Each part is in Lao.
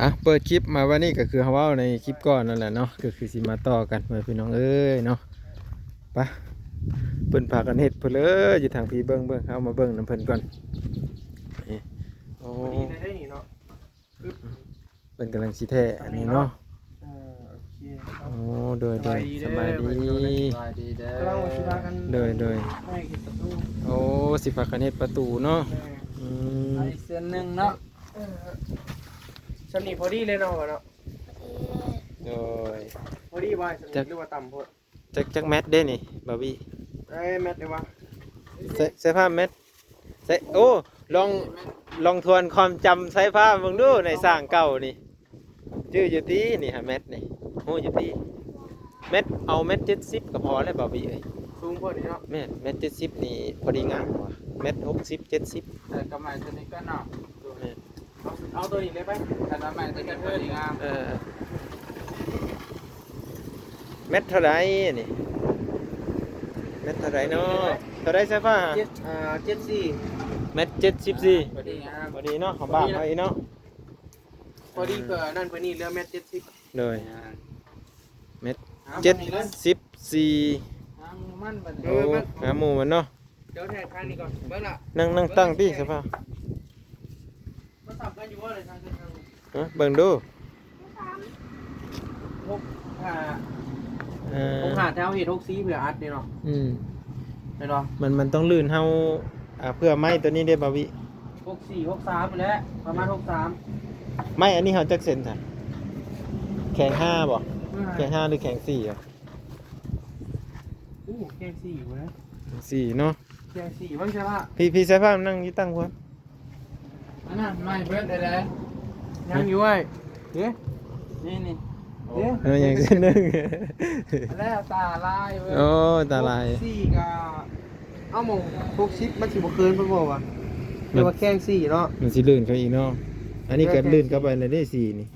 ອ່ະ ເປີດຄລິບມາວັນນີ້ກໍຄືເຮົາເວົ້າໃນຄລິບກ່ອນນັ້ນແຫຼະເນາະ ກໍຄືຊິມາຕໍ່ກັນ ເອີ ພີ່ນ້ອງເອີຍເນາະ. ໄປ ເພິ່ນພາກັນເຮັດເພິ່ນເລີຍ ຢູ່ທາງພີ້ເບິ່ງ ເບິ່ງ ເຮົາມາເບິ່ງນຳເພິ່ນກ່ອນ. ນີ້ ໂອ້ ພໍດີໄດ້ນີ້ເນາະ ເພິ່ນກຳລັງຊິແທ້ອັນນີ້ເນາະ. ເອີ ໂອເຄ ໂອ້ ໂດຍ ໂດຍ ສະບາຍດີ ສະບາຍດີເດີ ສະບາຍດີເດີ ກຳລັງວ່າຊິພາກັນ ໂດຍ ໂດຍ ແມ່ເຮັດປະຕູ ໂອ້ ຊິພາກັນເຮັດປະຕູເນາະ. ແມ່ນ ອືມ ອີກເສັ້ນໜຶ່ງເນາະ. ເອີ ສ່ຳນີ້ພໍດີເລີຍເນາະ ວ່າເນາະ. ໂດຍ ພໍດີບໍ່ ສ່ຳນີ້ ຈັກ ຫຼືວ່າຕ່ຳໂພດ? ຈັກ ຈັກແມັດເດ້ນີ້ ບາວີ? ເອີ ແມັດເດ້ວະ ໃສ່ ໃສ່ຜ້າແມັດ ໃສ່ ໂອ້ ລອງ ລອງທວນຄວາມຈຳໃສ່ຜ້າເບິ່ງດູ ໃນສ້າງເກົ່ານີ້ ຈື່ຢູ່ຕິ? ນີ້ຫາແມັດນີ້ ຮູ້ຢູ່ຕິ? ແມັດ ເອົາແມັດເຈັດສິບກໍພໍແລ້ວ ບາວີເອີຍ. ສູງໂພດນີ້ເນາະ. ແມ່ນ ແມັດເຈັດສິບນີ້ພໍດີງາມກວ່າ ແມັດຫົກສິບ ເຈັດສິບ. ເອີ ກໍໝາຍຕົວນີ້ກໍເນາະ. ແມ່ນ ເອົາ ເອົາຕົວນີ້ເລີຍໄປ ຄັນວ່າໃໝ່ຕົວນີ້ພໍດີງາມ. ເອີ ແມັດເທົ່າໃດອັນນີ້? ແມັດເທົ່າໃດເນາະ? ເທົ່າໃດສາຍຟ້າ? ເຈັດ ອ່າ ເຈັດສິບສີ່ ແມັດເຈັດສິບສີ່. ພໍດີງາມ ພໍດີເນາະ ຂອງບ້ານເຮົາອີກເນາະ. ພໍດີກວ່ານັ້ນ ເພິ່ນນີ້ເຫຼືອແມັດເຈັດສິບ. ໂດຍ ອ່າ ແມັດ ເຈັດສິບສີ່. ຫາໝູ່ມັນບັດນີ້ ໂອ້ ຫາໝູ່ມັນເນາະ. ເຈົ້າແທກທາງນີ້ກ່ອນ ເບິ່ງລະ ນັ່ງ ນັ່ງຕັ້ງຕິສະພາ. ມັນສ່ຳກັນຢູ່ບໍ່ເລີຍທາງເທິງທາງ ຮະ ເບິ່ງດູ ຫົກຫ້າ ເອີ ຫົກຫ້າ ແຕ່ເຮົາເຮັດຫົກສີ່ເພື່ອອັດນີ້ເນາະ. ອືມ ແມ່ນບໍ່? ມັນ ມັນຕ້ອງລື່ນເຮົາ ອ່າ ເພື່ອໄມ້ຕົວນີ້ເດ້ ບາວີ. ຫົກສີ່ ຫົກສາມ ພຸ້ນແຫຼະ ປະມານຫົກສາມ. ໄມ້ອັນນີ້ເຮົາຈັກເຊັນຊະ? ແຂງຫ້າບໍ່? ຫ້າ ແຂງຫ້າ ຫຼືແຂງສີ່ຫວະ? ໂອ້ ແຂງສີ່ພຸ້ນແຫຼະ ແຂງສີ່ເນາະ. ແຂງສີ່ເບິ່ງຊະລະ ພີ່ ພີ່ສາຍຟ້ານັ່ງຢູ່ຕັ້ງພຸ້ນ. ອັນນັ້ນໃໝ່ເບິດແລ້ວ ຍັງຢູ່ເວີ້ຍ. ເດ້ ນີ້ ນີ້ ເດ້ ເອີ ຍັງເສັ້ນໜຶ່ງ ແລ້ວຕາລາຍເວີ້ຍ. ໂອ້ ຕາລາຍ ຫົກສີ່ກະ ເອົາໝ່ອງຫົກສິບ ມັນຊິບໍ່ເກີນພຸ້ນບໍ່ວະ? ແຕ່ວ່າແຂງສີ່ເນາະ ມັນຊິລື່ນເຂົ້າອີກເນາະ. ອັນນີ້ກໍລື່ນເຂົ້າໄປແລ້ວເດ້ ສີ່ນີ້.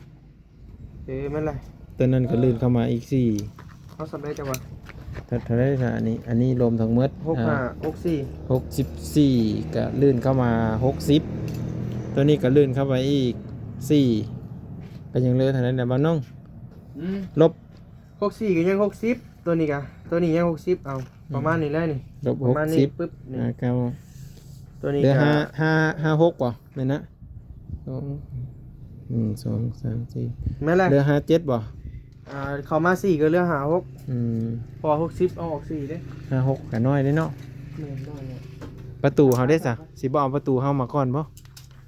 ເອີ ແມ່ນແຫຼະ ຕົວນັ້ນກໍລື່ນເຂົ້າມາອີກສີ່. ເອົາສ່ຳໃດຈັກຫວາ? ເທົ່າ ເທົ່າໃດຊະອັນນີ້? ອັນນີ້ລວມທັງໝົດ ຫົກຫ້າ ອ່າ ຫົກສີ່ ຫົກສິບສີ່ ກໍລື່ນເຂົ້າມາຫົກສິບ ຕົວນີ້ກໍລື່ນເຂົ້າໄປອີກສີ່ ກໍຍັງເຫຼືອເທົ່າໃດນະ ບ່າວນ້ອງ? ອືມ ລົບ ຫົກສີ່ກໍຍັງຫົກສິບ ຕົວນີ້ກະ ຕົວນີ້ຍັງຫົກສິບ. ເອົາ ອືມ ປະມານນີ້ແຫຼະນີ້ ລົບຫົກສິບ ປະມານນີ້ປຶບນີ້ ຫ້າເກົ້າ ຕົວນີ້ ເຫຼືອ ກໍ ຫ້າ ຫ້າ ຫ້າຫົກບໍ່? ແມ່ນນະ ສອງ ໜຶ່ງ ສອງ ສາມ ສີ່ ແມ່ນແຫຼະ ເຫຼືອຫ້າເຈັດບໍ່? ອ່າ ເຂົ້າມາສີ່ກໍເຫຼືອຫ້າຫົກ. ອືມ ເພາະວ່າຫົກສິບເອົາອອກສີ່ເດ້ ຫ້າຫົກກໍນ້ອຍເດ້ເນາະ. ແມ່ນ ນ້ອຍເນາະ. ປະຕູເຮົາເດ້ຊະ ຊິບໍ່ເອົາປະຕູເຮົາມາກ່ອນບໍ່?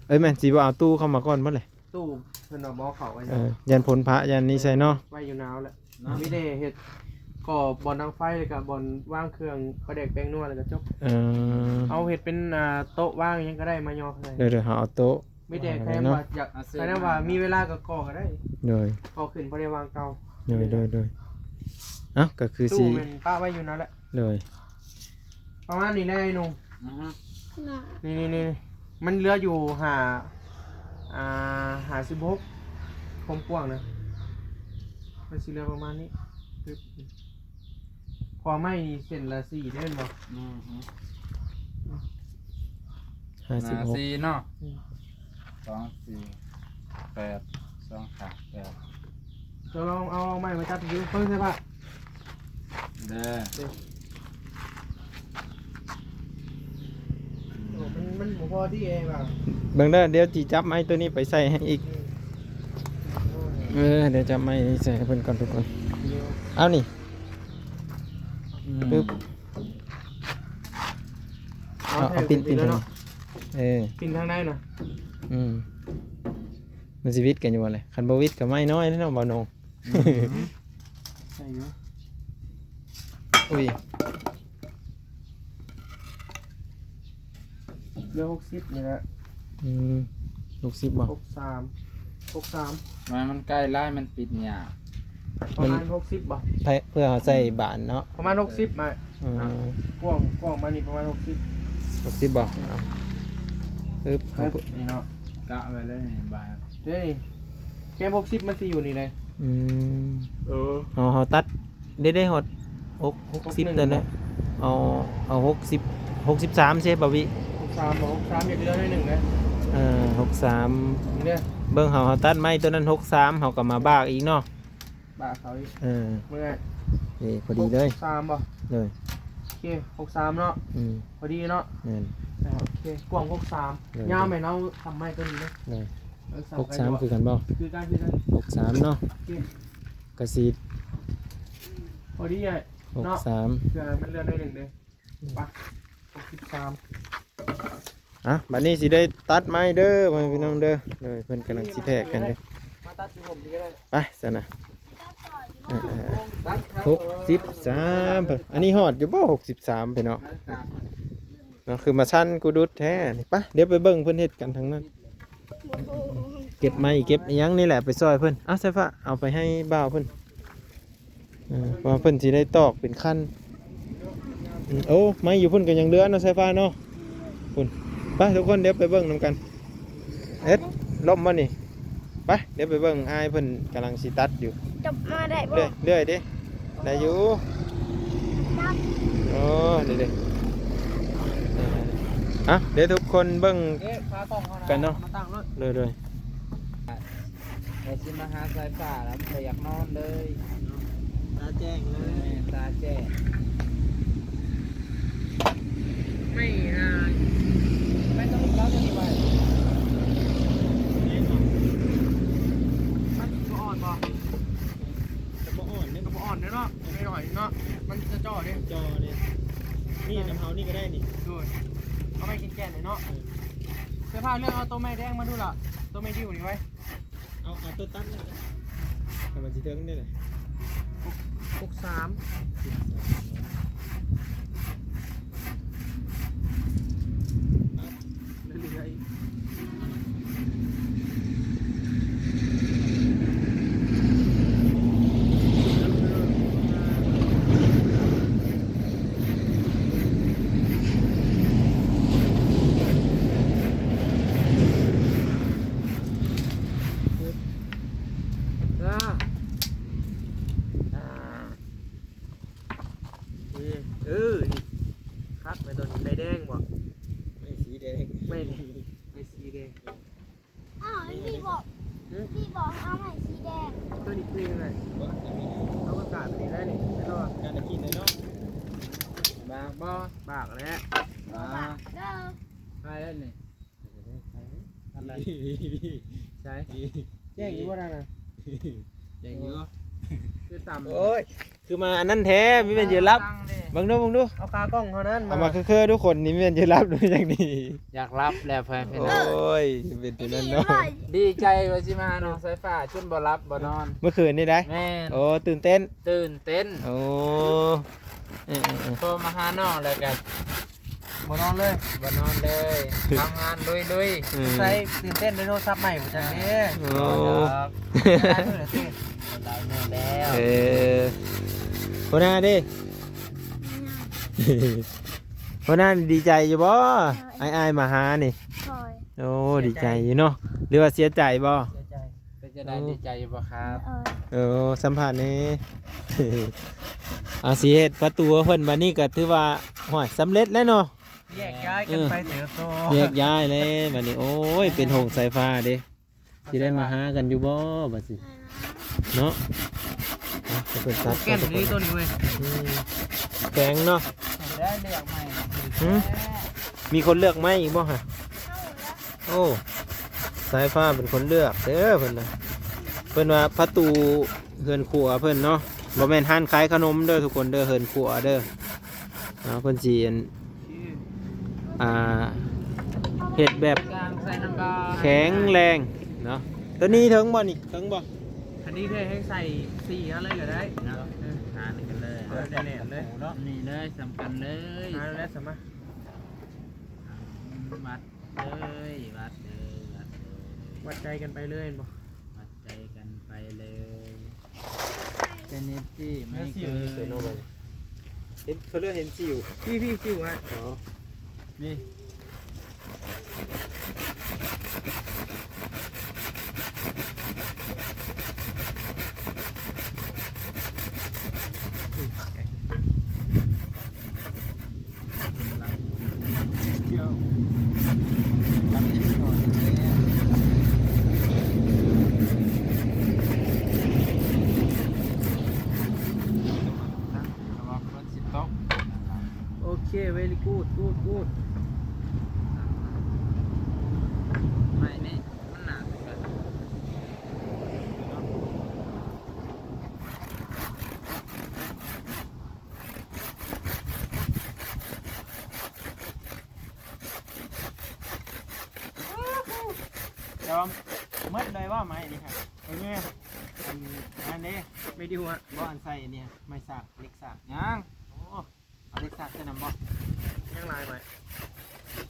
ເອີຍ ແມ່ນ ຊິບໍ່ເອົາຕູ້ເຂົ້າມາກ່ອນບໍ່ແຫຼະ? ຕູ້ເພິ່ນວ່າບໍ່ເຂົ້າໄວ້ ເອີ ຢ້ານພົ້ນພະ ຢ້ານນີ້ໃສ່ເນາະ ໄວ້ຢູ່ນາວແຫຼະ. ເນາະ ມີແຕ່ເຮັດກໍບ່ອນດັງໄຟ ແລ້ວກໍບ່ອນວາງເຄື່ອງ ປາແດກ ແປ້ງນົວ ແລ້ວກໍຈົບ. ເອີ ເຮົາເຮັດເປັນ ອ່າ ໂຕະວາງຫຍັງກໍໄດ້ ມາຍໍກໍໄດ້. ໂດຍ ໂດຍ ເຮົາເອົາໂຕະ ມີແຕ່ໃຜວ່າຢາກ ໃຜວ່າມີເວລາກໍກໍ່ກໍໄດ້. ໂດຍ ກໍ່ຂຶ້ນພໍໄດ້ວາງເຕົາ. ໂດຍ ໂດຍ ໂດຍ ເອົ້າ ກໍຄືຊິ ຕູ້ແມ່ນປະໄວ້ຢູ່ນັ້ນແຫຼະ. ໂດຍ ປະມານນີ້ແຫຼະໄອ້ໜຸ່ມ. ອືຮຶ ນີ້ໆໆ ມັນເຫຼືອຢູ່ຫ້າ ອ່າ ຫ້າສິບຫົກ ຄວາມກວ້າງນະ ມັນຊິເຫຼືອປະມານນີ້. ເພາະໄມ້ນີ້ເສັ້ນລະສີ່ເດ້ ແມ່ນບໍ່? ອືຮຶ ຫ້າສິບຫົກ ສີ່ເນາະ. ອືມ ສອງ ສີ່ ແປດ ສອງ ຫ້າ ແປດ. ເຈົ້າລອງເອົາໄມ້ມາຈັບດູ ເບິ່ງໃສ່ພະ. ເດີ ໂອ້ ມັນ ມັນບໍ່ພໍດີເອງວ່າ ເບິ່ງເດີ ດຽວຊິຈັບໄມ້ຕົວນີ້ໄປໃສ່ໃຫ້ອີກ. ອືມ ເອີ ດຽວຈັບໄມ້ໃສ່ໃຫ້ເພິ່ນກ່ອນທຸກຄົນ. ເອົານີ້ ອືມ ປຶບ ເອົາ ເອົາ ເອົາ ເອົາ ປິ່ນ ປິ່ນທາງ ເອີ ປິ່ນທາງໃດນະ? ອືມ ມັນຊິວິດກັນຢູ່ບໍ່ແຫຼະ? ຄັນບໍ່ວິດກໍໄມ້ນ້ອຍເນາະ ບ່າວນົງ. ອືມ ໄດ້ຢູ່ ອຸ້ຍ ເຫຼືອຫົກສິບນີ້ແຫຼະ. ອືມ ຫົກສິບບໍ່? ຫົກສາມ ຫົກສາມ ມັນ ມັນໃກ້ຫຼາຍ ມັນປິດຍາກ. ປະມານຫົກສິບບໍ່? ເພື່ອ ເພື່ອເຮົາໃສ່ບານເນາະ ປະມານຫົກສິບມາ. ອືມ ກວ້າງ ກວ້າງມານີ້ປະມານຫົກສິບ. ຫົກສິບບໍ່? ເອົາ ປຶບ ປຶບ ນີ້ເນາະ ກະໄວ້ເລີຍນີ້ບານ. ເດ້ ແຄມຫົກສິບມັນຊິຢູ່ນີ້ເດ້. ອືມ ເອີ ເຮົາ ເຮົາຕັດ ເດ້ ເດ້ ຮອດຫົກ ຫົກສິບນັ້ນແຫຼະ. ເອົາ ເອົາຫົກສິບ ຫົກສິບສາມເຊ ບ່າວວິ. ຫົກສິບສາມບໍ່? ຫົກສິບສາມ ຢາກເຫຼືອໜ້ອຍໜຶ່ງເດ້. ເອີ ຫົກສາມ ນີ້ເດ້ ເບິ່ງເຮົາ ເຮົາຕັດໄມ້ຕົວນັ້ນ ຫົກສາມ ເຮົາກໍມາບາກອີກເນາະ ບາກເຂົາອີກ ເອີ ເມື່ອຍ ນີ້ພໍດີເລີຍ ຫົກສາມບໍ່? ໂດຍ ໂອເຄ ຫົກສາມເນາະ ອືມ ພໍດີເນາະ ແມ່ນ ໂອເຄ ກວ້າງຫົກສາມ ໂດຍ ຍາວແມ່ນເຮົາທຳໄມ້ຕົວນີ້ເດ້ ໂດຍ ເອີ ຫົກສາມຄືກັນບໍ່? ຄືກັນ ຄືກັນ ຫົກສາມເນາະ ໂອເຄ ກະຊິ ພໍດີ ເນາະ ຫົກສາມ ເພື່ອໃຫ້ມັນເຫຼືອໜ້ອຍໜຶ່ງເດ້ ໄປ ຫົກສິບສາມ ອ່ະ ບັດນີ້ຊິໄດ້ຕັດໄມ້ເດີ ພໍ່ແມ່ພີ່ນ້ອງເດີ ໂດຍ ເພິ່ນກຳລັງຊິແທກກັນເດີ ມາຕັດຢູ່ຮົ່ມນີ້ກໍໄດ້ ໄປຊັ້ນນະ ເອີ ເອີ ເອີ ຫົກສິບສາມ ອັນນີ້ຮອດຢູ່ບໍ່? ຫົກສິບສາມ ພີ່ນ້ອງ ເນາະ ຄືມາຊັນກູດຸດແທ້ນີ້ ໄປ ດຽວໄປເບິ່ງເພິ່ນເຮັດກັນທາງນັ້ນ ເກັບໄມ້ເກັບອີ່ຫຍັງນີ້ແຫຼະ ໄປຊ່ອຍເພິ່ນ ເອົາ ສາຍຟ້າ ເອົາໄປໃຫ້ບ່າວເພິ່ນ ເອີ ເພາະວ່າເພິ່ນຊິໄດ້ຕອກເປັນຂັ້ນ ອືມ ໂອ້ ໄມ້ຢູ່ພຸ້ນກໍຍັງເຫຼືອເນາະ ສາຍຟ້າເນາະ ພຸ້ນ ໄປທຸກຄົນ ດຽວໄປເບິ່ງນຳກັນ ເອັດ ລົ້ມບໍ່ນີ້? ໄປ ດຽວໄປເບິ່ງ ອ້າຍເພິ່ນກຳລັງຊິຕັດຢູ່ ຈັບມາໄດ້ບໍ່? ເລື່ອຍ ເລື່ອຍເດ້ ໄດ້ຢູ່ ໂອ້ ນີ້ເດ້ ອ່ະ ດຽວທຸກຄົນເບິ່ງ ເດ້ ຂາກ້ອງເຮົານະ ກັນເນາະ ມາຕັ້ງໂລດ ໂດຍ ໂດຍ ວ່າຊິມາຫາສາຍຟ້າແລ້ວບໍ່ຢາກນອນເລີຍ ຕາແຈ້ງເລີຍ ແມ່ນ ຕາແຈ້ງ ໄມ້ ອ່າ ໄມ້ຕ້ອງເອົາຕົວນີ້ໄວ້ ມັນຊິບໍ່ອ່ອນບໍ່? ກໍບໍ່ອ່ອນເດ້ ກໍບໍ່ອ່ອນເດ້ເນາະ ໜ້ອຍໆເນາະ ມັນຈະຈໍ້ເດ້ ຈໍ້ເດ້ ນີ້ນຳເຮົານີ້ກໍໄດ້ນີ້ ໂດຍ ເອົາໄມ້ແກ່ນໆເນາະ ເອີ ສາຍຟ້າເລືອກເອົາຕົວໄມ້ແດງມາດູລະ ຕົວໄມ້ດິ້ວນີ້ໄວ້ ເອົາ ເອົາຕົວຕັດນີ້ ຖ້າມັນຊິເຖິງນີ້ແຫຼະ ຫົກ ຫົກສາມ ເລື້ອຍໆ ອ່າ ອ່າ ເອີ ເອີ ນີ້ຄັກແມ່ນຕົວນີ້ ໄມ້ແດງບໍ່? ໄມ້ສີແດງ ໄມ້ ໄມ້ສີແດງ ອ້າວ ນີ້ບໍ່ ຫຶ? ນີ້ບໍ່ ເອົາໄມ້ສີແດງ ຕົວນີ້ຄືຫຍັງ? ເອົາປະກາດໄປນີ້ໄດ້ນີ້ ແມ່ນບໍ່? ການໄດ້ກິນເລີຍເນາະ ບາກບໍ່? ບາກແລ້ວ ບາກເດີ ໄປແລ້ວນີ້ ອັນໃດ? ໃສ? ແຈ້ງຢູ່ບໍ່ນັ້ນນະ? ແຈ້ງຢູ່ ຄືຕຳ ໂອ້ຍ ຄືມາອັນນັ້ນແທ້ ມີແມ່ນເຢຍລັບ ເບິ່ງດູ ເບິ່ງດູ ເອົາຂາກ້ອງເທົ່ານັ້ນ ເອົາມາຄືໆ ທຸກຄົນ ນີ້ແມ່ນເຢຍລັບ ຫຼືຫຍັງນີ້ ຢາກລັບແລ້ວ ເພື່ອນພີ່ນ້ອງ ໂອ້ຍ ເປັນຈັ່ງນັ້ນເນາະ ດີໃຈວ່າຊິມາຫານ້ອງສາຍຟ້າ ຈົນບໍ່ຫຼັບບໍ່ນອນ ເມື່ອຄືນນີ້ໄດ໋ ແມ່ນ ໂອ້ ຕື່ນເຕັ້ນ ຕື່ນເຕັ້ນ ໂອ້ ເອີໆໆ ໂທມາຫານ້ອງແລ້ວກໍ ບໍ່ນອນເລີຍ ບໍ່ນອນເລີຍ ທຳງານລຸຍໆ ອືມ ໃສ່ຕື່ນເຕັ້ນດ້ວຍໂທລະສັບໃໝ່ບໍ່ຈັກເດ້ ໂອ້ ຫຼາຍມື້ແລ້ວຕິ ຫຼາຍມື້ແລ້ວ ເອີ ຫົວໜ້າເດ້ ຫົວໜ້າດີໃຈຢູ່ບໍ່? ໂດຍ ອ້າຍໆມາຫານີ້ ໂດຍ ໂອ້ ເສຍໃຈ ດີໃຈຢູ່ເນາະ ຫຼືວ່າເສຍໃຈບໍ່? ເສຍໃຈ ເປັນຈັ່ງໃດ ໂອ້ ດີໃຈຢູ່ບໍ່ຄັບ? ເອີ ເອີ ສຳພາດແດ່ ອາ ຊິເຮັດປະຕູເພິ່ນ ບັດນີ້ກໍຖືວ່າ ຫ້ວຍ ສຳເລັດແລ້ວເນາະ ແຍກຍ້າຍກັນໄປເຕີບໂຕ ແຍກຍ້າຍແລ້ວບັດນີ້ ໂອ້ຍ ເປັນຫົງສາຍຟ້າເດ້ ຊິໄດ້ມາຫາກັນຢູ່ບໍ່ບັດນີ້ ເນາະ ເພິ່ນຕັດ ແກ່ນນີ້ຕົວນີ້ເວີຍ ອືມ ແຂງເນາະ ໄດ້ເລືອກໃໝ່ ຫື? ມີຄົນເລືອກໃໝ່ອີກບໍ່ຫະ? ໂອ້ ສາຍຟ້າເປັນຄົນເລືອກເດີເພິ່ນນະ ເພິ່ນວ່າປະຕູເຮືອນຄົວເພິ່ນເນາະ ບໍ່ແມ່ນຮ້ານຂາຍຂະໜົມເດີທຸກຄົນເດີ ເຮືອນຄົວເດີ ເນາະ ເພິ່ນຊິ ອັນ ອ່າ ເຮັດແບບແຂງແຮງເນາະ ຕົວນີ້ເຖິງບໍ່ນີ້ ເຖິງບໍ່? ອັນນີ້ເທື່ອແຮງໃສ່ສີ່ອັນເລີຍກໍໄດ້ເນາະ ເອີ ຫານກັນເລີຍ ເອີ ແໜ້ນໆເລີຍ ນີ້ເລີຍ ສ່ຳກັນເລີຍ ຫາແລ້ວສະມາ ວັດ ເອີຍ ວັດເອີຍ ວັດເອີຍ ວັດໃຈກັນໄປເລີຍແມ່ນບໍ່? ວັດໃຈກັນໄປເລີຍ ເປັນເອັຟຊີ ເຫັນ ເຂົາເລີຍເຫັນຊິວ ພີ່ໆ ຊິວຮະ ອໍ ນີ້ ດຽວ ລັກເອັນກ່ອນ ກູດ ກູດ ກູດ ໄມ້ນີ້ມັນໜາເກີນໄປ. ດອມ ໝົດເລີຍວ່າໄມ້ນີ້ ເອີ ອັນນັ້ນເດ້ ໄມ້ດິ້ວ ບໍ່ ອັນໃສ່ອັນນີ້ ໄມ້ສາກ ເຫຼັກສາກ ຍັງ ໂອ້ ເອົາເຫຼັກສາກໃສ່ນຳບໍ່? ຍັງຫຼາຍໄມ້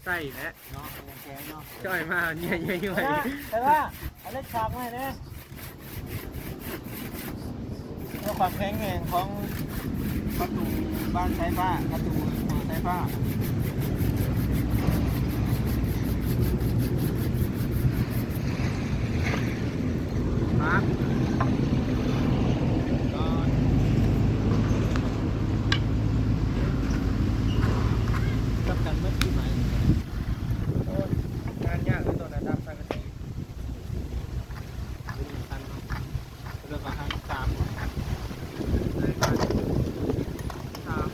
ໃສ່ແຫຼະເນາະ ແຂງເນາະ ຈ່ອຍມາເນຍ ແຕ່ວ່າເອົາເຫຼັກສາກມາໃຫ້ແດ່. ເພື່ອຄວາມແຂງແຮງຂອງປະຕູບ້ານສາຍຟ້າ ປະຕູເມືອງສາຍຟ້າ. ມາ ກັບກັນໝົດຄືໄໝ? ໂອ້ຍ ງານຍາກເລີຍ ຕອນນັ້ນດາບສັງກະສີ. ເລືອກມາໃຫ້ສາມ ສາມ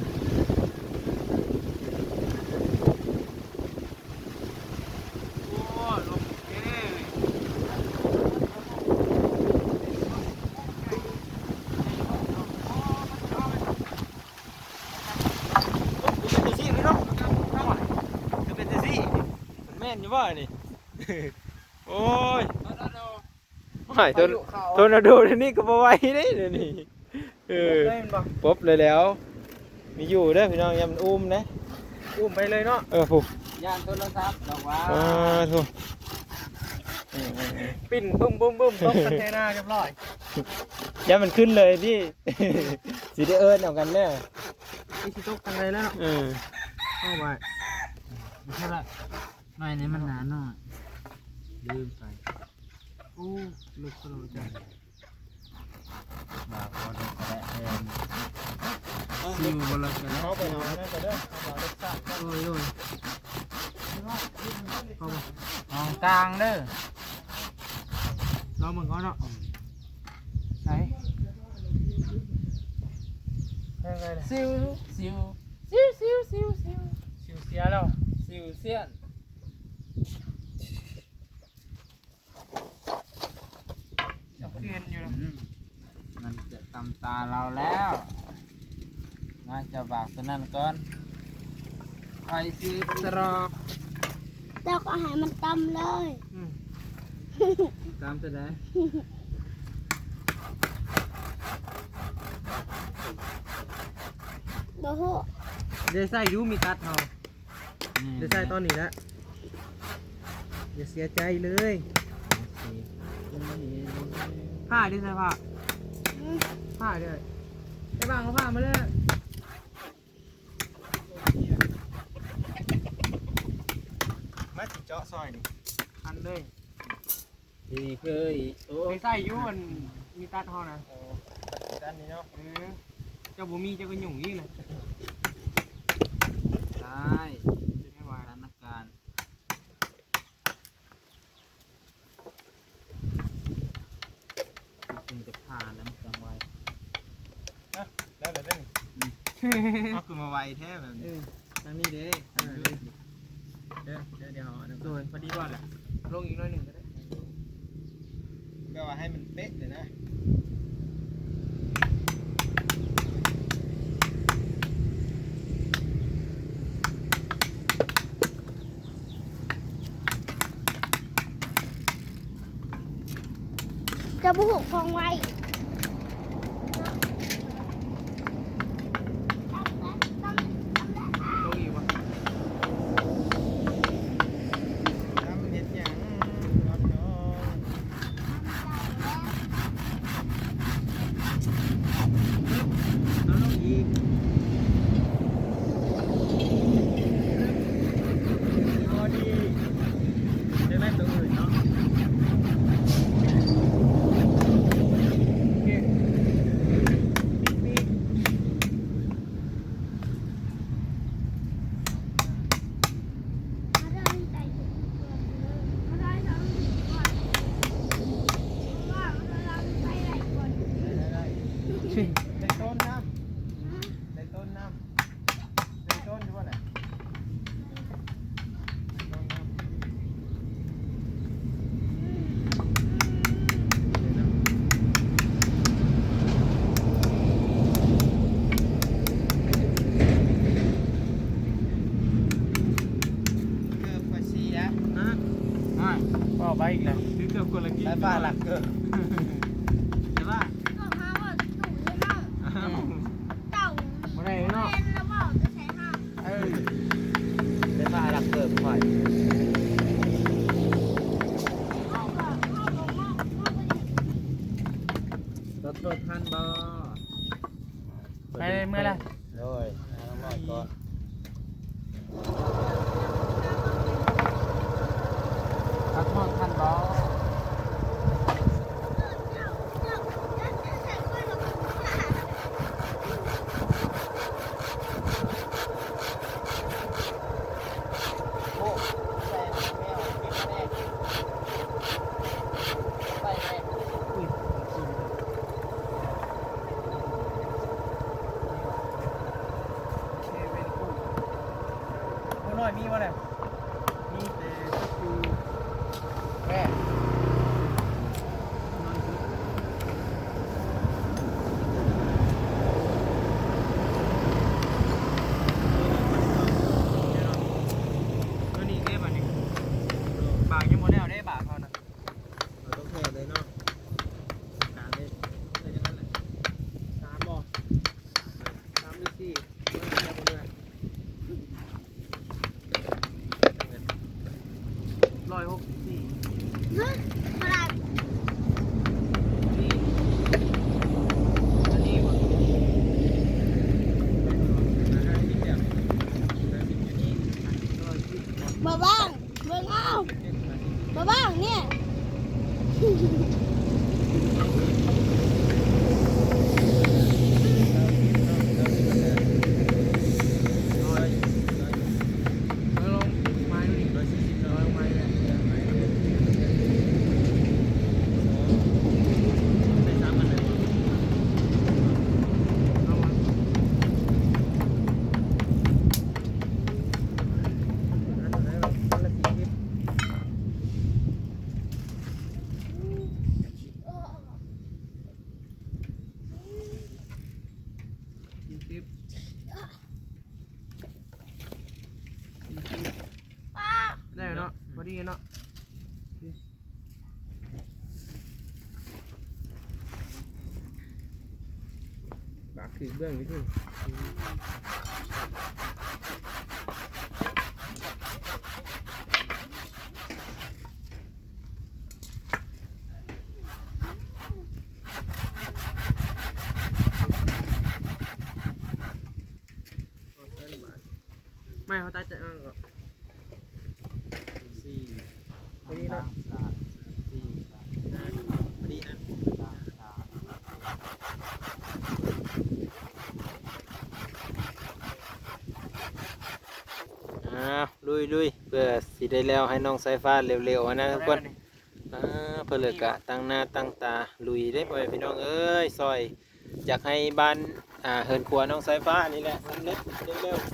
ໂອ້ ລົມເດ້. ຄືເປັນແຕ່ຊີ້ນີ້ເນາະ ຄືເປັນແຕ່ຊີ້ ມັນແມ່ນຢູ່ບໍ່ນີ້? ໂອ້ຍ ໂອ້ຍ ໂທນາໂດ ໂທນາໂດ ດຽວນີ້ກໍບໍ່ໄຫວເດ້ ດຽວນີ້ ເອີ ປົບເລີຍແຫຼະ ມີຢູ່ເດີພີ່ນ້ອງ ຢ່າມັນອຸ້ມເດ້ ອຸ້ມໄປເລີຍເນາະ ເອີ ຜູ້ ຢ້ານໂທລະສັບດອກວ່າ ສາທຸ ເອີ ເອີ ເອີ ປິ່ນບຶ້ມໆໆ ຕົກຄອນເທນາຮຽບຮ້ອຍ ຢ້ານມັນຂຶ້ນເລີຍນີ້ ຊິໄດ້ເອີ້ນເອົາກັນແລ້ວ ຊິຕົກທາງໃດແລ້ວເນາະ ເອີ ເອົາໄວ້ ບໍ່ເທົ່າໃດ ໄມ້ນີ້ມັນໜາໜ້ອຍ ລືມໄປ ໂອ້ ເລິກໂພດ ບໍ່ເລິກກໍໄດ້ ເອີ ຊິວບໍ່ເລິກກໍໄດ້ ເອົາໄປເອົານັ້ນກໍເດີ ເອົາເລັກຊາດ ໂດຍ ໂດຍ ເອົາບໍ່ ຫ້ອງກາງເດີ ລອງເບິ່ງກ່ອນເນາະ ໃສ ຍັງໄງລະ ຊິວ ຊິວ ຊິວ ຊິວ ຊິວ ຊິວ ຊິວເສຍແລ້ວ ຊິວເສຍ ເຫັນຢູ່ນະ ອືມ ມັນຈະຕຳຕາລາວແລ້ວ ມາ ເຈົ້າບາກຕົວນັ້ນກ່ອນ ຂ້ອຍຊິສະຫຼອກ ເຈົ້າກໍໃຫ້ມັນຕຳເລີຍ ອືມ ຕຳຕົວໃດ? ບໍ່ຮູ້ ໄດ້ໃຊ້ຢູ່ມີດຕັດເຮົາ. ອືມ ໄດ້ໃຊ້ຕອນນີ້ແຫຼະ ຢ່າເສຍໃຈເລີຍ ໂອເຄ ຜ້າເດ້ ໃສ່ຜ້າ ອືມ ຜ້າເດ້ ໄປວາງເອົາຜ້າມາເລີຍ ມາຊິເຈາະຊອຍນີ້ ພັນເລີຍ. ທີ່ເຄີຍ ໂອ້ ໄປໃສ່ຢູ່ອັນມີດຕັດເຮົານະ ໂອ້ ຕັດອັນນີ້ເນາະ ເອີ ເຈົ້າບໍ່ມີເຈົ້າກໍຫຍຸ້ງອີກນະ ໄດ້ ເປັນຫຍັງຫວາ ສະຖານະການ ເພິ່ນຈະຜ່ານຳຈັງໄວ ຮະ ແລ້ວແຫຼະເດ້ນີ້ ອືມ ເອົາ ຄືມາໄວແທ້ແບບນີ້ ເອີ ທາງນີ້ເດ້ ເອີ ເດີ ເດີ ດຽວເອົາອັນນັ້ນ ໂດຍ ພໍດີບໍ່ລະ ລົງອີກໜ້ອຍໜຶ່ງກໍໄດ້ ແບບວ່າໃຫ້ມັນເປະເລີຍນະ. ເຈົ້າບໍ່ຮູ້ຂອງໄວ ລົງອີກບໍ່? ຕຳເຮັດຫຍັງ? ເອົາລົງອີກ ພໍດີ ຈະໄດ້ຕົວອື່ນເນາະ ໂອເຄ ປິດປີກ. ໄດ້ຕົ້ນນ້ຳ ໄດ້ຕົ້ນນ້ຳ ໄດ້ຕົ້ນຢູ່ບໍ່ນະ? ສາຍຟ້າຫຼັກເກີນ ແຕ່ວ່າ ພວກເຮົາອະ ຕູ້ເນາະ ເຈົ້າ ບໍ່ໄດ້ເນາະ ແມ່ນລະເວົ້າແຕ່ໃສ່ເຮົາ ເອີ ສາຍຟ້າຫຼັກເກີນຂ້ອຍ ເຮົາກໍ ເຮົາກໍ ເຮົາກໍ ລົດ ລົດທັນບໍ່? ໄປເລີຍ ເມືອລະ ໂດຍ ຫານ້ອງນ້ອຍກ່ອນ ຕັດຮອດທັນບໍ່? ໂອ້ ນ້ອຍມີບໍ່ແຫຼະ? ມີແຕ່ຢູ່ແມ່ ນ້ອຍສຸດ ຕົວນີ້ເດ້ບາດນີ້ ບາກຍັງບໍ່ແລ້ວເດ້ ບາກເຮົານະ. ເຮົາຕ້ອງແທກເລີຍເນາະ ກາງເລີຍ ເຮັດຈັ່ງນັ້ນແຫຼະ ສາມບໍ່? ສາມຫຼືສີ່ ເບິ່ງແລ້ວບໍ່ເມື່ອຍ ຮ້ອຍຫົກສິບສີ່ ຮະ ບໍ່ໄດ້ ນີ້ ອັນນີ້ບໍ່? ຫ້າສິບແລ້ວ ຫ້າສິບຢູ່ນີ້ ຮ້ອຍສິບບໍ່? ບໍ່ວ່າງ. ເບິ່ງເອົາ ມາເບິ່ງນີ້ ສີ່ສິບ ສີ່ສິບ ໄດ້ເນາະ ພໍດີເນາະ. ບາກຄືເບື້ອງຢູ່ພຸ້ນ ໄມ້ເຮົາຕັດຈາກນັ້ນກໍ ສີ່ ພໍດີເນາະ ສາມ ສີ່ ພໍດີນະ ອ້າວ ລຸຍໆ ເພື່ອຊິໄດ້ແລ້ວໃຫ້ນ້ອງສາຍຟ້າເລັວໆ ຫັ້ນນະທຸກຄົນ. ອ່າ ເພິ່ນເລີກະຕັ້ງໜ້າຕັ້ງຕາລຸຍເດ້ ພໍ່ແມ່ພີ່ນ້ອງເອີຍ ຊ່ອຍຢາກໃຫ້ບ້ານ ອ່າ ເຮືອນຄົວນ້ອງສາຍຟ້ານີ້ແຫຼະ ສຳເລັດເລັວໆ.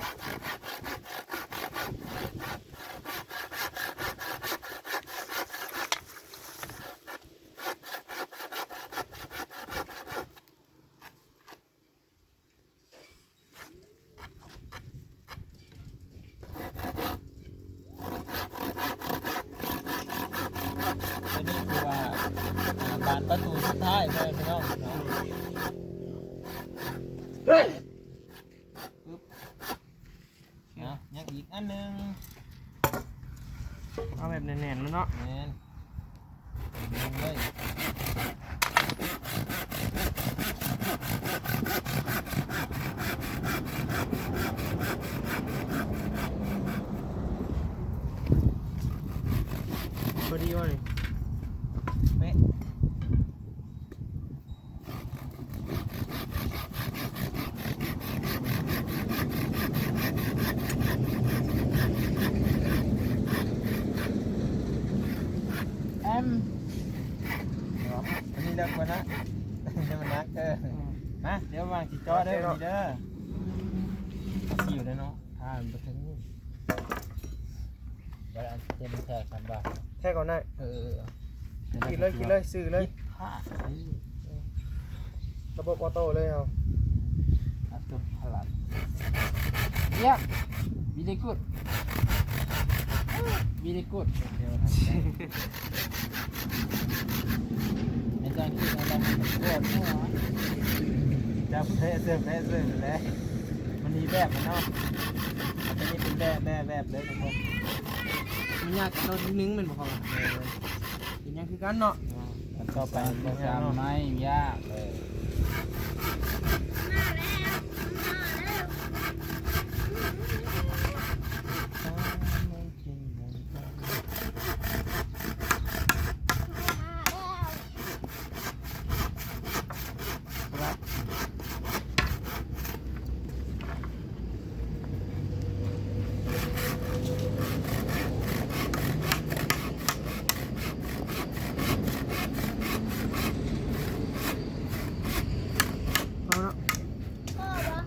ອັນນີ້ຄືວ່າ ອ່າ ບານປະຕູສຸດທ້າຍ ພໍ່ແມ່ພີ່ນ້ອງເນາະ ປຶບ ເອົາ ຍັງອີກອັນໜຶ່ງ ເອົາແບບແໜ້ນໆ ເລີຍເນາະ ແມ່ນ ພໍດີບໍ່ນີ້ ເປະ. ແອມ ອັນນີ້ເລິກກ່ອນນະ ດຽວມັນໜັກ ເອີ ມາ ດຽວວາງຊິເຈາະເດີ ໂອເຄເນາະ ນີ້ເດີ ຊິຢູ່ເດີເນາະ ຖ້າມັນບໍ່ເຖິງ ບໍ່ໄດ້ອັນເຕັມແທ້ຊັ້ນບໍ່ ແທ້ກ່ອນໄດ້ ເອີ ເອີ ເອີ ຂີດເລີຍ ຂີດເລີຍ ຊື້ເລີຍ ຜິດພາດ ລະບົບອໍໂຕ້ເລີຍເຮົາ ອັດໂຕພະລັດ ຢ້ຽມ very good very good ໂອເຄ ໂອເຄ ໂອເຄ. ຈັບແພະເຊິ່ງແພະເຊິ່ງແຫຼະ ມັນມີແບບມັນເນາະ ອັນນີ້ເປັນແບບ ແບບ ແບບເລີຍທຸກຄົນ. ມັນຍາກກວ່າໂຕທີໜຶ່ງແມ່ນບໍ່? ເອີ ເປັນຫຍັງຄືກັນເນາະ. ອັນຕໍ່ໄປມັນຈະໄມ່ຍາກເລີຍ. ເອົາເນາະ ພໍບໍ່? ບໍ່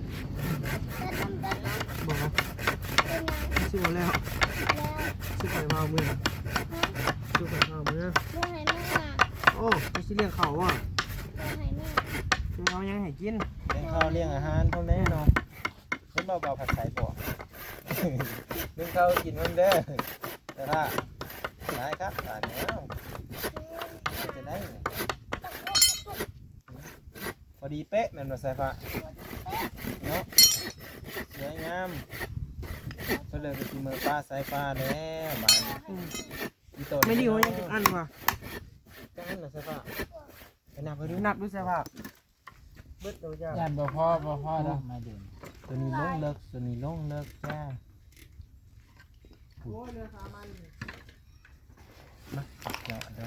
ເປັນຫຍັງ? ມັນຊິບໍ່ແລ້ວ ແລ້ວ ຊິໄປວ່າວເມືອ ຮະ ຊິໄປວ່າວເມືອ ບໍ່ໃຫ້ແມ່ອາບ. ໂອ້ ມັນຊິລ້ຽງເຂົ້າບໍ່? ບໍ່ໃຫ້ແມ່ອາບ. ຊິເອົາຫຍັງໃຫ້ກິນ? ລ້ຽງເຂົ້າລ້ຽງອາຫານພວກແມ່ເນາະ. ເຫັນບໍ່ ບ່າວຜັດໄຊບໍ່? ໜຶ້ງເຂົ້າກິນນຳເດີ ແຕ່ວ່າຫຼາຍຄັກບາດນີ້ ເອົາ ເຮັດຈັ່ງໃດ? ພໍດີເປະແມ່ນບໍ່ ສາຍຟ້າ? ເນາະ ສວຍງາມ. ເພິ່ນເລີຍໄປກິນເມືອປ້າສາຍຟ້າແລ້ວບາດນີ້. ອືມ ອີ່ໂຕ ແມ່ດິວຍັງຈັກອັນວະ? ຈັກອັນນະ ສາຍຟ້າ? ໄປນັບເບິ່ງດູ ນັບດູ ສາຍຟ້າ. ເບິດແລ້ວຈ້າ ຢ້ານບໍ່ພໍ ບໍ່ພໍດອກ ມາເດີນ. ໂຕນີ້ລົງເລິກ ໂຕນີ້ລົງເລິກຈ້າ. ໂອ້ຍ ເຫຼືອສາມອັນນີ້ ມາ ເຈາະເດີ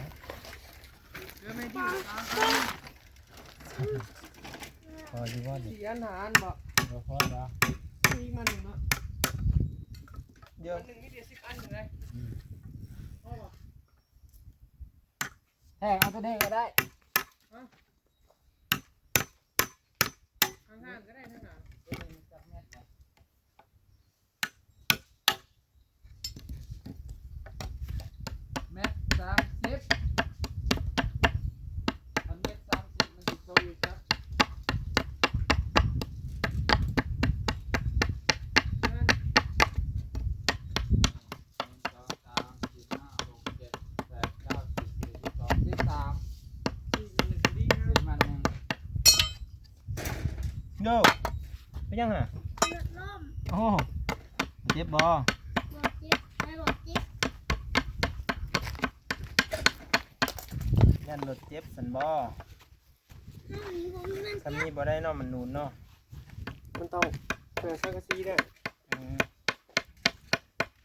ເຫຼືອແມ່ດິວສາມອັນ. ພໍຢູ່ບໍ່ນີ້? ສີ່ອັນ ຫ້າອັນບໍ່? ບໍ່ພໍດອກ ອີກມັນໜຶ່ງເນາະ ດຽວ ມັນໜຶ່ງມີແຕ່ສິບອັນເລີຍ. ອືມ ພໍບໍ່? ແທກເອົາໂຕນີ້ກໍໄດ້. ຮະ? ທາງຫ້າງກໍໄດ້ ທາງຫ້າງ ແມັດສາມສິບ ຄັນແມັດສາມສິບມັນຊິໂຊຢູ່ຈັກ ໜຶ່ງ ສອງ ສາມ ສີ່ ຫ້າ ຫົກ ເຈັດ ແປດ ເກົ້າ ສິບ ສິບເອັດ ສິບສອງ ສິບສາມ ສິບມັນໜຶ່ງ ໂດ ເປັນຫຍັງຫັ້ນນະ? ລົດລົ້ມ. ໂອ້ ເຈັບບໍ່? ບໍ່ເຈັບ ໄອ້ບໍ່ເຈັບ. ຢ້ານລົດເຈັບຊັ້ນບໍ່? ມັນບໍ່ແມ່ນ ຊັ້ນນີ້ບໍ່ໄດ້ເນາະ ມັນນູນເນາະ ມັນຕ້ອງເປີດສັງກະສີເດີ. ອືມ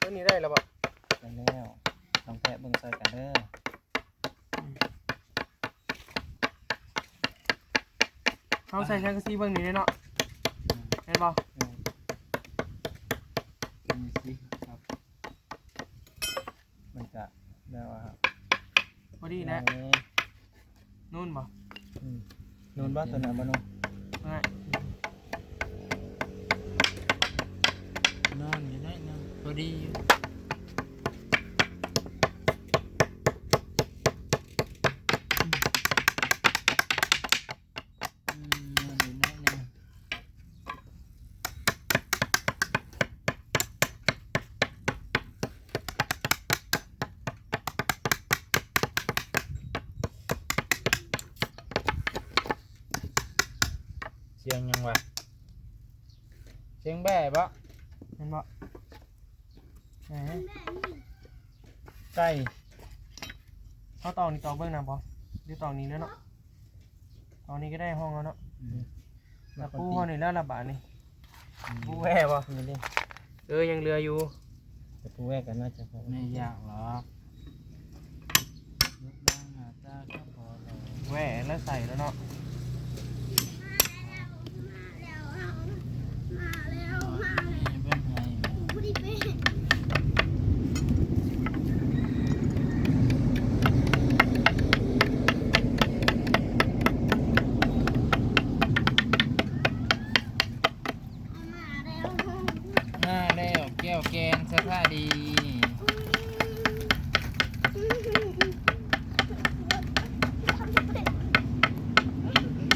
ຕົວນີ້ໄດ້ແລ້ວບໍ່? ໄດ້ແລ້ວ ລອງແປະເບິ່ງຊ່ອຍກັນເດີ. ອືມ ເຮົາໃສ່ສັງກະສີເບິ່ງນີ້ເດ້ເນາະ. ອືມ ແມ່ນບໍ່? ແມ່ນ ເບິ່ງນີ້ຊິ ມັນກະແບບວ່າພໍດີແຫຼະ. ເອີ ນູນບໍ່? ອືມ ນູນບໍ່? ຕົວນັ້ນບໍ່ນູນ? ນອນຢູ່ໄດ໋ ນອນພໍດີຢູ່. ອືມ ນອນຢູ່ໄດ໋ ນອນ. ສຽງຫຍັງວະ? ສຽງແບ້ບໍ່? ແມ່ນບໍ່? ເອີ ໄກ່ ເຮົາຕອກນີ້ຕອກເບິ່ງນະບໍ່? ຫຼືຕອກນີ້ເລີຍເນາະ? ຕອກນີ້ກໍໄດ້ຫ້ອງເຮົາເນາະ. ອືມ ຕະປູເຮົານີ້ແລ້ວລະບາດນີ້. ອືມ ປູແວ່ບໍ່? ນີ້ເດ້ ເອີ ຍັງເຫຼືອຢູ່. ຕະປູແວ່ກໍໜ້າຈະພໍ ແມ່ນຍາກຫຼອກ ຮູບຮ່າງໜ້າຕາກໍພໍຫຼອກ. ແວ່ແລ້ວໃສ່ແລ້ວເນາະ. ມາແລ້ວ ແກ້ວແກ່ນສະຖານີ.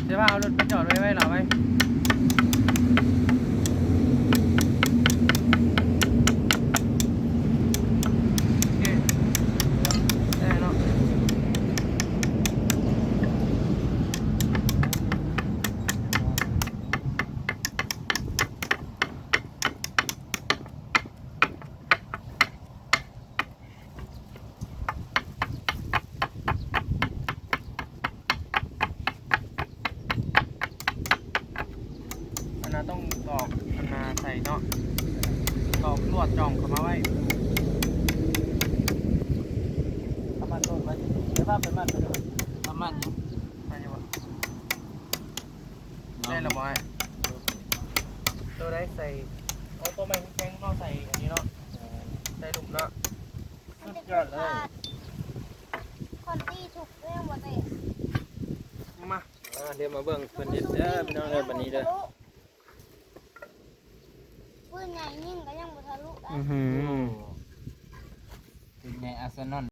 ເດີວ່າເອົາລົດໄປຈອດໄວ້ ໄວ້ລາວໄວ້. ໂອເຄ ໄດ້ເນາະ. ຕ້ອງຕອກອັນນາໃສ່ເນາະ ຕອກລວດຈ່ອງເຂົ້າມາໄວ້ ເອົາມັດໂລດໄວ້ ແຕ່ວ່າໄປມັດໄປໂລດ ເອົາມັດຫຍັງ ມັດຫຍັງວະ ໄດ້ແລ້ວບໍ່ອ້າຍ? ໂຕໃດໃສ່ ເອົາໂຕໃໝ່ແຂງເນາະ ໃສ່ອັນນີ້ເນາະ ໃສ່ຫຼຸມເນາະ ສຸດຍອດເລີຍ ຄອນຕີທຸບກໍຍັງບໍ່ແຕກ ມາ ອ່າ ດຽວມາເບິ່ງເພິ່ນເຮັດເດີພີ່ນ້ອງເດີ ບັດນີ້ເດີ ປືນໃຫຍ່ຍິງກໍຍັງບໍ່ທະລຸໄດ້ ອື ປືນໃຫຍ່ອາສະນອນ